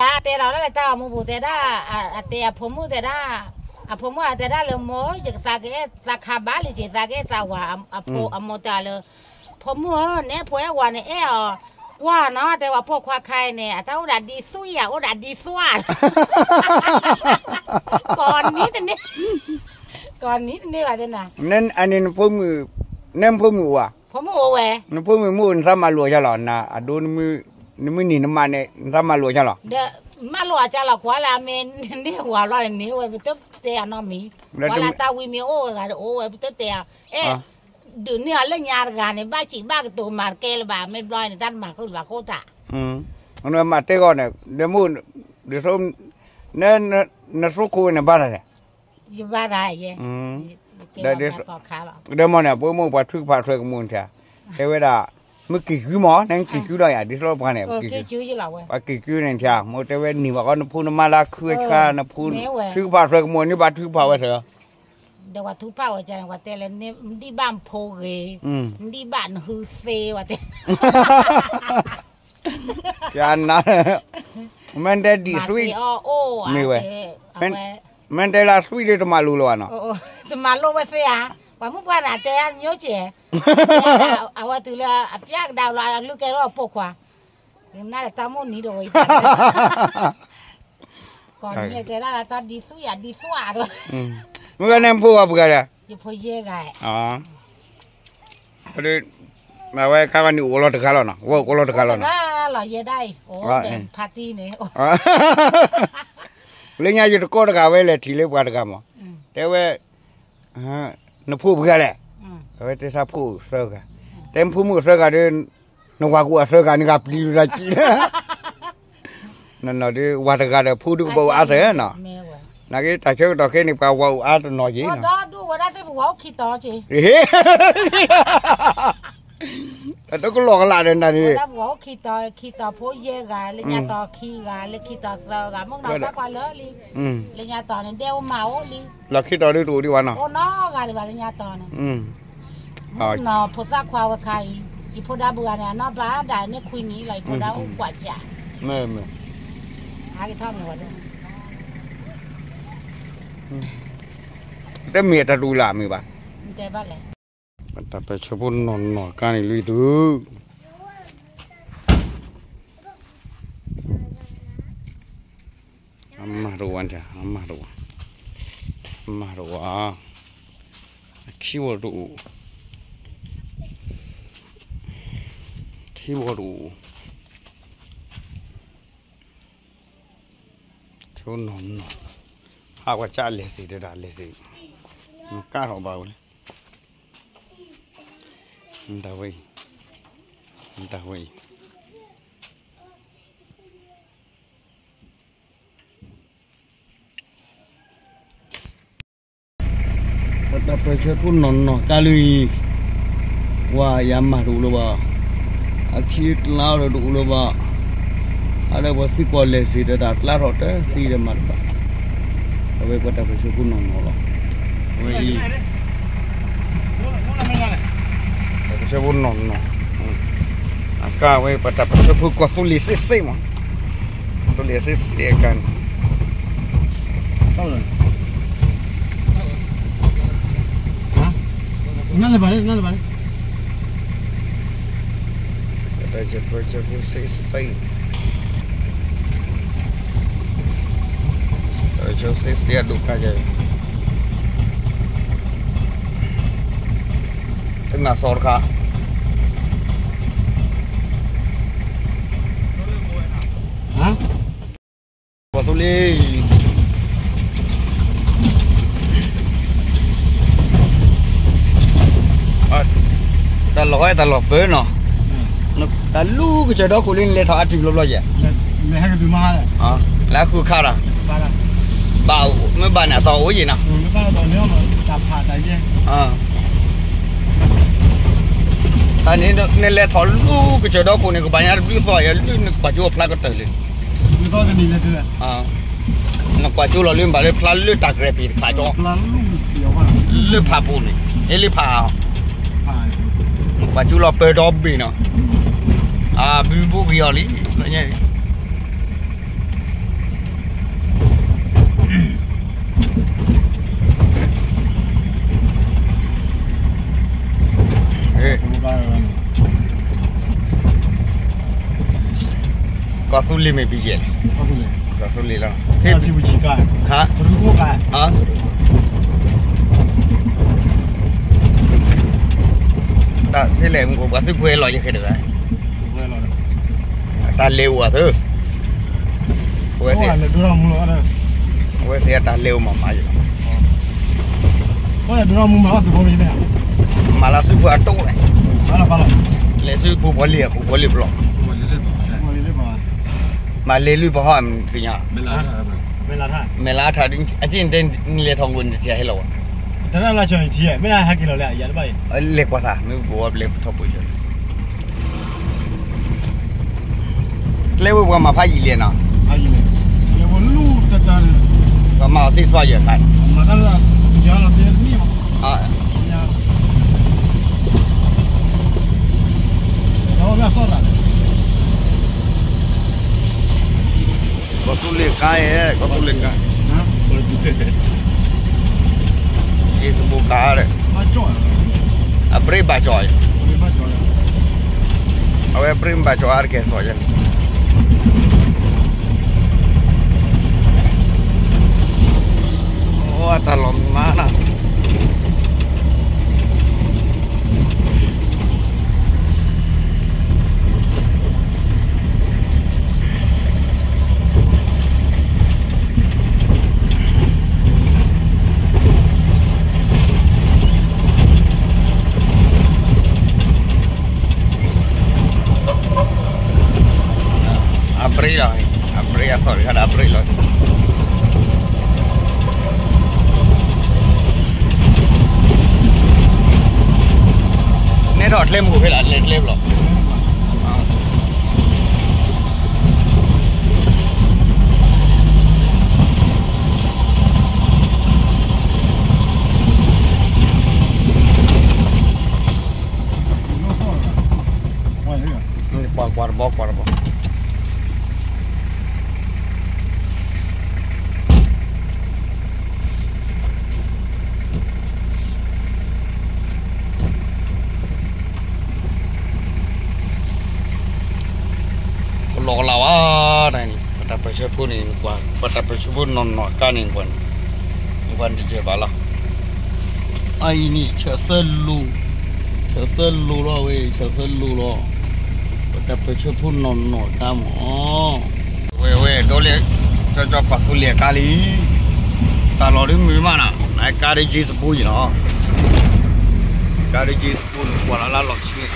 တဲဒီးလၢတၢ်ဂီၤမူပူၤတဲဒၣ်, အတဲအဖိမုၣ်တဲဒၣ်, အဖိမုၣ်အတဲဒၣ်လၢမိၢ် ယကသးကအဲၣ်သးခါဘၣ်လံက့ၤ သးကအဲၣ်သးဝၤ, အမိၢ်တဲလၢ ဖိမုၣ်ဧၢ နဲဖိအဲၣ်ဝၤန့ၣ်အဲၣ်အီၤ, ကွၢ်နီၤ တဲဝဲပိာ်ခွါခါအံၤန့ၣ် အတၢ်အိၣ်ဒၣ်ဒ်သွံၣ်ဧါ အိၣ်ဒၣ်ဒ်သွံၣ် ကိးနံၤတန့ၢ်, ကိးနံၤတန့ၢ်ဘၣ်တဲနၤ, အန့ၣ်နဖိမုၣ်, နဲနဖိမုၣ်အိၣ်ဧါ, ဖိမုၣ်အိၣ်ဝဲ, နဖိမုၣ်မ့ၢ်အိၣ်နသးမၤလိာ်အီၤလီၤ, အဒိ နမုၢ်နံၤနမါန့ၣ် နသးမၤလိာ်အီၤလီၤ, မၤလိာ်အီၤလီၤ ကွၢ်လၢအမ့ၢ်န့ၢ်ဝၤဘျီန့ၣ် န့ၢ်ဝဲပတတဲအီၤနီတမံၤ, ကွၢ်လၢတၢ်ဝံမ့ၢ်အိၣ်ဝဲဂၤဒီးအိၣ်ဝဲပတတဲအီၤ, အဲၣ် ဒုးန့ၢ်အီၤလၢညါတဂၤန့ၣ် ဘၣ်စံးဘၣ်ကတိၤမၤတကဲလၢၤဘၣ် မ့ၢ်ဘျီန့ၣ် တၢ်တမၤဃုာ်လၢၤဘၣ်ဃိတၢ်, မၤတဲဂီၢ်န့ၣ် ဒီးမိၢ်, ဒ်သိး, န, နသိခိၣ်ဝဲန့ၣ်ဘၣ်တၢ်န့ၣ်, ယဘၣ်တၢ်ယဲ, ဒီးမ့ၢ်န့ၣ် ပှၤမိၢ်ပှၤထုကဖၣ်ထွဲကမိၣ်န့ၣ်ထါ, တဲဝဲဒၣ်, မ့ၢ်က့ၤကုမး နက့ၤကုဒီးယၤ ဒ်သိးပှၤန့ၣ်, က့ၤကုဒီးယၤ ပှၤက့ၤကုန့ၣ်ထါ မိၢ်တဲဝဲန့ၢ်ဘၣ်ဃီနဖိနမါလၢခုဝဲဆါ နဖိ, ထုကဖၣ်ထွဲကမိၣ်န့ၣ် ဘၣ်ထုကဖၣ်ဝဲသၢ ဒီးပှၤထုကဖၣ်ဝဲန့ၣ် ပှၤတဲလၢ နဒံးဘၣ်နဖိဂ့ၤ, နဒံးဘၣ်နဟုသ့ဝဲတဲ, န, မ့ၢ်တဲဒံးသွံၣ်, မ့ၢ်ဝဲ, မ့ၢ်တဲလၢသွံၣ်ဒ်တမၤလိလၢၤဘၣ်နီၤ, တမၤလိဝဲသ့ဧါ, ပှၤမုၣ်ပှၢ်န့ၣ် တဲမျိုးကဲ, အဝဲတုၤလၢအပျၢ်ကဒါလီၤ အလုၢ်ကဲလီၤပိာ်ခွါ, နတၢ်မိၣ်နံၤဒီးဝဲ ကိးနံၤတဲဒၣ်တၢ်ဒ်သွံၣ်ယၤဒ်သွံၣ်ဒီး, မ့ၢ်ဝဲန့ၣ်ဖိဂၤပှၤဂၤဒီး, ယဖိယဲၢ်ဂၤ, အဝဲခါဂၤန့ၣ်အိၣ်လီၤတဂၤလီၤနီၤ, ဝဲအိၣ်လီၤတဂၤလီၤနီၤ, အိၣ်လၢယဲဒၣ်အံၤ, အိၣ်ဖါတံၢ်န့ၣ်, လၢညါယတကိးတဂၤဝဲလဲၤထံၣ်လၢပှၤတဂၤမး, တဲဝဲ, နဖိပှဲၤဂၤလဲၣ်, အဝဲတဲသးဖိသၢဂၤ, တဲနဖိမုၣ်သၢဂၤဒီး, နဝၤကူၣ်အသၢဂၤန့ၣ်ဂၤပျံၤလိာ်သးကံၣ်လၢ နနီၤဒ်ဝၤတဂၤဒီးဖိဒုကဘၣ်အိၣ်အါသၢနီၤ, နာ်က့တၢ်ဆၢကတီၢ်ခဲအံၤန့ၣ် ပှၤဝၤအိၣ်အါတနီၤက့ၤနီၤ, တၢ်တကလီၢ်ကလာ်ဒီးနၤန့ၣ်, ခံတီၤဖိယဲၢ်ဂၤ လၢညါတီၤခံဂၤ လၢခံတီၤသၢဂၤ မုၣ်ကနီၤသးကွၢ်လၢလံ, လၢညါတီၤန့ၣ် ဒဲအိၣ်မးအိၣ်လံ, လီၤခံတီၤဒ်တအိၣ်ဒံးဘၣ်နီၤ, အိၣ်နီတဂၤဒံးဘၣ်လၢညါတီၤန့ၣ် နီၤဖိသၣ်ခွါဝဲခါအံၤ, ယဖိဒါဘုဂၤန့ၣ် အနီၢ်ဘၣ်ဒၣ်န့ၣ်ခွံနံၣ်လီၤ ယဖိဒါအိၣ်ကွၢ်စၢ်, ဟဲက့ၤထီၣ်မ့ၢ်ဝဲဒၣ်, တမ့ၢ်တၢ်တူၢ်လၢအမ့ၢ်ဘၣ်, တဲဘၣ်လဲၣ်, ပတၢ်ပၢၢ်ဆၢဖိနီၢ်နီၢ်ကါန့ၣ်လွံၢ်သု အမၤတဝၤ, အမၤတဝၤ, အမၤတဝၤ, အခံဝီတအိၣ်, ခံဝီတအိၣ်, နီၢ်နီၢ်, ဟးဝဲကၢ်လဲၤစ့တဒၣ်လဲၤစ့, မကၢ်ထီၣ်ဘၣ်ဝဲလံ, တၢ်ဝဲအံၤ, တၢ်ဝဲအံၤ ပတၢ်ပၢၢ်ဆၢဖိနီၢ်နီၢ်ကါလံ, ဝၤယၤမၤတအိၣ်လၢၤဘၣ်, အခံကျါဒီးတအိၣ်လၢၤဘၣ်, အဒီးပှၤသံကွၢ်လဲၤစ့တဒၣ်ကျါထီၣ်တသံဒီးမၤတဘၣ်, အဝဲပတၢ်ပၢၢ်ဆၢဖိနီၢ်နီၢ်လီၤ, အဝဲအံၤ ပတၢ်ပၢၢ်ဆၢဖိနီၢ်နီၢ်, အကါဝဲပတၢ်ပၢၢ်ဆၢဖိကီၢ်သူလ့ၤစ့စ့မး, ကီၢ်သူလ့ၤစ့စ့အကါန့ၣ်, နဘၣ်လဲၣ်, နဘၣ်လဲၣ်, ပတၢ်ပၢၢ်ဆၢဖိစ့စ့ တၢ်ပၢၢ်ဆၢစ့စ့အဒိၣ်ကါကဲ, တနၢ်စီၤတခါ, ပှၤသိလ့ၣ်, တၢ်လီၢ်ဝဲတၢ်လီၢ်ပၢနီၤ, တၢ်လူကစၢၢ်ဒီခိၣ်လံ နလဲၤထီၣ်အတုၤဘျီဘျီယဲၢ်, လၢအဃုခါဒီး, ဘၣ်မ့ၢ်ဘၣ်န့ၣ်အတီၤအိၣ်ယံၤနီၤ, တၢ်န့ၣ်နလဲၤထီၣ်လူကစၢၢ်ဒီခိၣ်န့ၣ် ကဘၣ်ညါတဘျုးသီယဲၢ် လုၢ်နကွၢ်ကၠိအဖျါကတၢၢ်လံ, နကွၢ်ကၠိလီၤလၢဘၣ်လၢဖျါလၢတၢ်ကြဲးပံၤတဖၣ်ကၠီ, လၢဖးပူၤန့ၣ်, အ့လၢဖး, ကွၢ်ကၠိလီၤပၢဒီဘ့ၣ်နီၤ, အဘုဘိၣ်ဂံၢ်အီၤလံ, ညါ, ကီၢ်သူလ့ၤမ့ၢ်ပယဲၢ်လဲၣ်, ကီၢ်သူလ့ၤလီၤ, ဟါ, တၢ်ဖဲလဲၣ်မ့ၢ်ပှၤသုးဖိလီၤယဲၢ်ခဲတဂၤ, တၢ်လဲၤအိၣ်အသၢ, အဝဲသ့ၣ်, အဝဲသ့ၣ်အတၢ်လဲၤအိၣ်မးမးယဲၢ်လီၤ, မၤလၢသုးဖိအတိၢ်လဲၣ်, လဲၤသုးပူၤပီလံၢ်အပူၤပီလံၢ်ပျီ, မၤလဲၤလုၢ်ပဟီၣ်သ့ၣ်ညါ, မဲၢ်လါထး, အထံၣ်နတဲနလဲၤထီၣ်ကိးနတထံၣ်ဟဲလီၤဝဲ, လဲၤကွၢ်သးမ့ၢ်ပဝဲပလဲၤထီၣ်ပူၤယဲၢ် ကျဲဝဲပှၤမၤဖးယံာ်လဲၣ်နီၤ, ပှၤမၤအီၤစ့သွါယဲၢ်ခါ, ကီၢ်သူလ့ၤကါယဲၢ်, ကီၢ်သူလ့ၤကါ, ယ့ၣ်စဘူကါဒီး, အပြ့ဘၣ်ကၠီၤ, အဝဲပြ့ဘၣ်ကၠီၤအါတက့ၢ်သီၣ်ယဲၢ်, အိၣ်အတၢ်လီၢ်မုာ်မးနီၤ အပြ့လီၤ, အပြ့အသီၣ်တခါဒီးအပြ့လီၤ, နဲထီၣ်ကျဲမုၢ်ဖဲလၢလဲၤကျဲဘျီ ကွၢ်ကွၢ်တဘီ ကွၢ်တဘီ ကလီကလီဝဲဒၣ်န့ၣ် ပတၢ်ပၢၢ်ဆၢဖိန့ၣ် ပတၢ်ပၢၢ်ဆၢဖိနီၢ်နီၢ်ကါန့ၣ် နကွၢ်န့ၣ် နကွၢ်တယဲၢ်ဘၣ်လီၤ. အအံၤန့ၣ် ဆၢသၢလိၤ, ဆၢသၢလိၤလီၤဝဲ, ဆၢသၢလိၤလီၤ. ပတၢ်ပၢၢ်ဆၢဖိနီၢ်နီၢ်ကါမး ဝဲဝဲ ဒိးလဲၣ် ကၠီကၠီကီၢ်သူလ့ၤကါလံ, တၢ်လီၢ်ဒ်မုာ်မးနီၤ, နကါဒ်ယ့ၣ်စပူၤအံၤနီၤ, ကါဒ်ယ့ၣ်စပူၤန့ၣ် ကွၢ်လၢ်လၢ်လီၢ်ဆံး,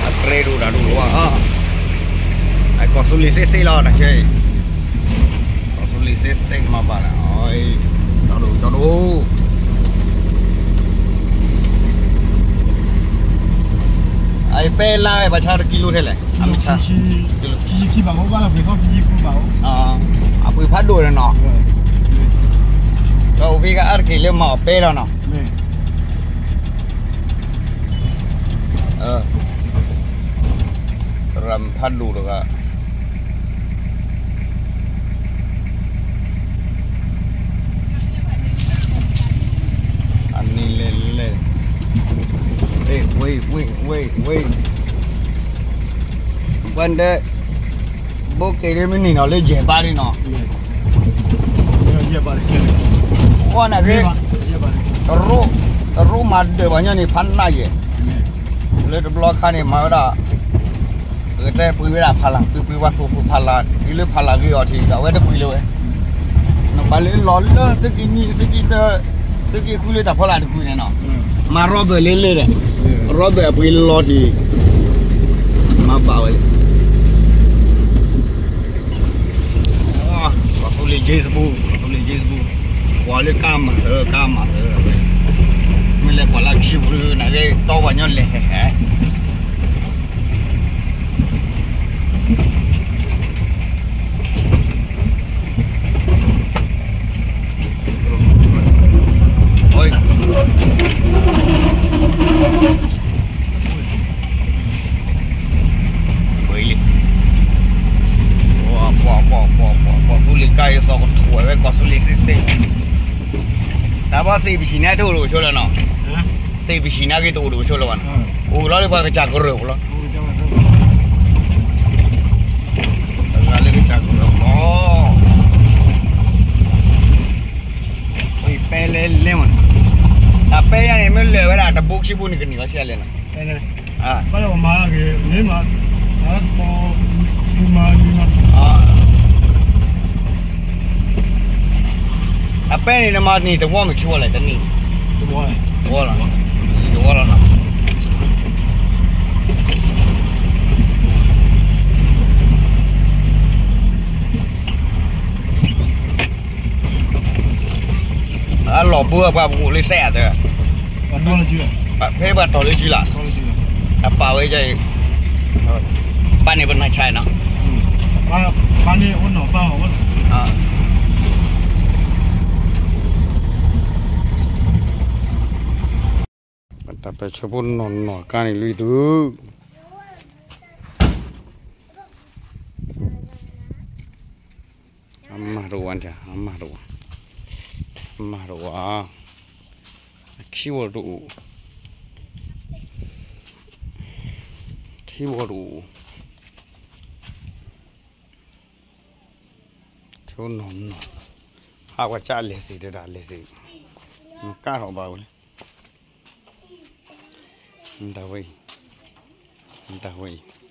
အပြဲဒိၣ်တၢ်ဒိၣ်လီၤဧါ, အကီၢ်သူလ့ၤစ့ၢ်စ့ၢ်လီၤ တၢ်ဆၢအံၤ, ကီၢ်သူလ့ၤစ့ၢ်စ့ၢ်မၤဘၣ်လီၤ, ကၠီဒိၣ်ကၠီဒိၣ် အပဲလါဘၣ်ဆါတကံလိထဲလဲၣ်, အမ့ၢ်ဆါ, အပှ့ၤဖးဒိၣ်န့ၣ်နီၤ, ဒီးအိၣ်ဖဲကအါတက့ၢ်လၢမၤအီၤပဲလီၤနီၤ, ရၤဖးဒိၣ်တဂၤ အန့ၣ်လဲၣ်လဲၣ်, ဝ့ၢ် ဝ့ၢ် ဝ့ၢ် ဝ့ၢ်, ပှၤဒဲး, ဘိက့ၤဒ်မ့ၢ်န့ၢ်နီၤလၢယဲၢ်ဘါဒ်နီၤ, အီၣ်နၤက့, တရူးမၤဒၢးပှၤညီန့ၣ် ဖးနးယဲၢ်, လၢတဘျီခါန့ၣ် မၤဝဲဒၣ် ပကတဲပှ့ၤဝဲဒၣ်ဖးလၢ် ပှ့ၤပှ့ၤဝဲသိၣ်သိၣ်ဖးလၢ် တုၤလၢဖးလၢ်ဂ့ၤအီၤထံးဒီး အဝဲတပှ့ၤလၢၤဝဲ, နဘၣ်လၢလီၤလၢသုးက့နွံ သုးက့တၢ သုးက့ဃုလၢတၢ်ဖီလာ်တကွံာ်န့ၣ်နီၤ, မၤရီဘၢၣ်လၢလၢဒီး, ရီဘၢၣ်အပှ့ၤလီၤထံး, မၤဘၣ်ဝဲလၢ ကီၢ်သူလ့ၤ Facebook ကီၢ်သူလ့ၤ Facebook, ကွၢ်လၢကါမၤလၢကါမၤလၢ, မ့ၢ်လဲၤကွၢ်လၢခံပူၤလၢနဂ့ၤ တီပှၤညီလဲၤဟဲဟဲ ပှၤ ပှၤ ပှၤ ပှၤ ပှၤသူလ့ၤကါအံၤ သီၣ်ကထိၣ်ဝဲ ကီၢ်သူလ့ၤစ့ၢ်စ့ၢ်, တၢ်ဘၣ်သ့ၣ်ပဟံၣ်န့ၣ်တအိၣ်ဒီးဆိလၢနီၤ, သ့ၣ်ပဟံၣ်န့ၣ်က့ၤတအိၣ်ဒီးဆိလၢဘၣ်နီၤ, အိၣ်လီၤလၢပှၤကစၢ်ကရၢၢ်ပူၤလီၤ. တၢ်ကလီၤ, ပဲလဲလဲမး, တၢ်ပဲယၤန့ၣ် မ့ၢ်လဲၤဝဲဒၣ်တဘိခံဘိန့ၣ် ကန့ၢ်လီၤဆံးလဲၣ်နီၤ, ဘၣ်လီၤမၤဂ့ၤန့ၣ်မး, မၤ, အပဲန့ၣ် နမၤန့ၢ်တဝီမ့ၢ်ခံဝီလဲၣ် တနံၣ်, တဝီလီၤ, တဝီလီၤနီၤ. အလီၢ်ဘိပှၤပကိးလၢစဲးဧါသၢ, ဖဲပှၤတီၢ်လၢစုလီၤ, အပာ်ဝဲအံၤ, ပာ်န့ၢ်ပနၢ်ဆါနီၤ, ပာ်န့ၢ်အိၣ်နီၤပာ်အီၤဝဲ, တၢ်ပဲဆၢဖိနီၢ်နီၢ်ကါန့ၣ်လွံၢ်သု, အမၤတဝၤ, အမၤတဝၤ, အမၤတဝၤ, အခံဝီတအိၣ်, ခံဝီတအိၣ်, နီၢ်နီၢ်, ဟးဝဲကၢ်လဲၤစ့ၢ်တဒၣ်လဲၤစ့ၢ်, ကၢ်ထီၣ်ဘၣ်ဝဲလၢ မတၤဝဲအံၤ, မတၤဝဲအံၤ